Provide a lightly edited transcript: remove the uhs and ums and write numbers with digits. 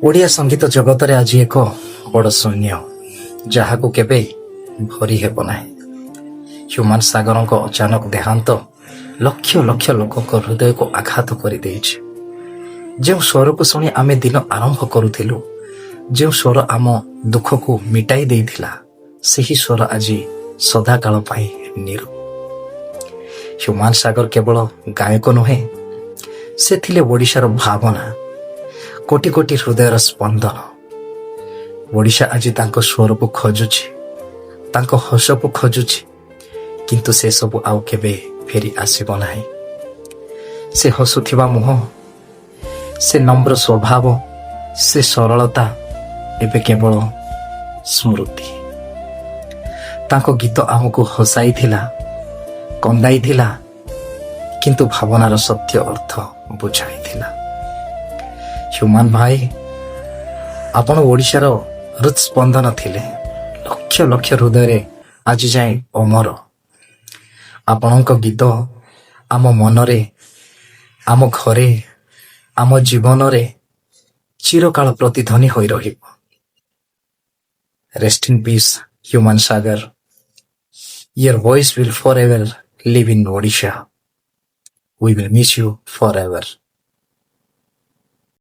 ଓଡ଼ିଆ ସଙ୍ଗୀତ ଜଗତରେ ଆଜି ଏକ ବଡ଼ ଶୂନ୍ୟ, ଯାହାକୁ କେବେ ଭରି ହେବ ନାହିଁ। ହ୍ୟୁମାନ ସାଗରଙ୍କ ଅଚାନକ ଦେହାନ୍ତ ଲକ୍ଷ ଲକ୍ଷ ଲୋକଙ୍କ ହୃଦୟକୁ ଆଘାତ କରିଦେଇଛି। ଯେଉଁ ସ୍ୱରକୁ ଶୁଣି ଆମେ ଦିନ ଆରମ୍ଭ କରୁଥିଲୁ, ଯେଉଁ ସ୍ୱର ଆମ ଦୁଃଖକୁ ମିଟାଇ ଦେଇଥିଲା, ସେହି ସ୍ୱର ଆଜି ସଦାକାଳ ପାଇଁ ନୀରବ। ହ୍ୟୁମାନ ସାଗର କେବଳ ଗାୟକ ନୁହେଁ, ସେ ଥିଲେ ଓଡ଼ିଶାର ଭାବନା, କୋଟି କୋଟି ହୃଦୟର ସ୍ପନ୍ଦନ। ଓଡ଼ିଶା ଆଜି ତାଙ୍କ ସ୍ୱରକୁ ଖୋଜୁଛି, ତାଙ୍କ ହସକୁ ଖୋଜୁଛି, କିନ୍ତୁ ସେସବୁ ଆଉ କେବେ ଫେରି ଆସିବ ନାହିଁ। ସେ ହସୁଥିବା ମୁହଁ, ସେ ନମ୍ର ସ୍ୱଭାବ, ସେ ସରଳତା ଏବେ କେବଳ ସ୍ମୃତି। ତାଙ୍କ ଗୀତ ଆମକୁ ହସାଇଥିଲା, କନ୍ଦାଇଥିଲା, କିନ୍ତୁ ଭାବନାର ସତ୍ୟ ଅର୍ଥ ବୁଝାଇଥିଲା। ହ୍ୟୁମାନ ଭାଇ, ଆପଣ ଓଡ଼ିଶାର ହୃଦସ୍ପନ୍ଦନ ଥିଲେ। ଲକ୍ଷ ଲକ୍ଷ ହୃଦୟରେ ଆଜି ଯାଏଁ ଅମର। ଆପଣଙ୍କ ଗୀତ ଆମ ମନରେ, ଆମ ଘରେ, ଆମ ଜୀବନରେ ଚିରକାଳ ପ୍ରତିଧ୍ୱନି ହୋଇ ରହିବ। Rest in peace, Human Sagar. Your voice will forever live in Odisha. We will miss you forever.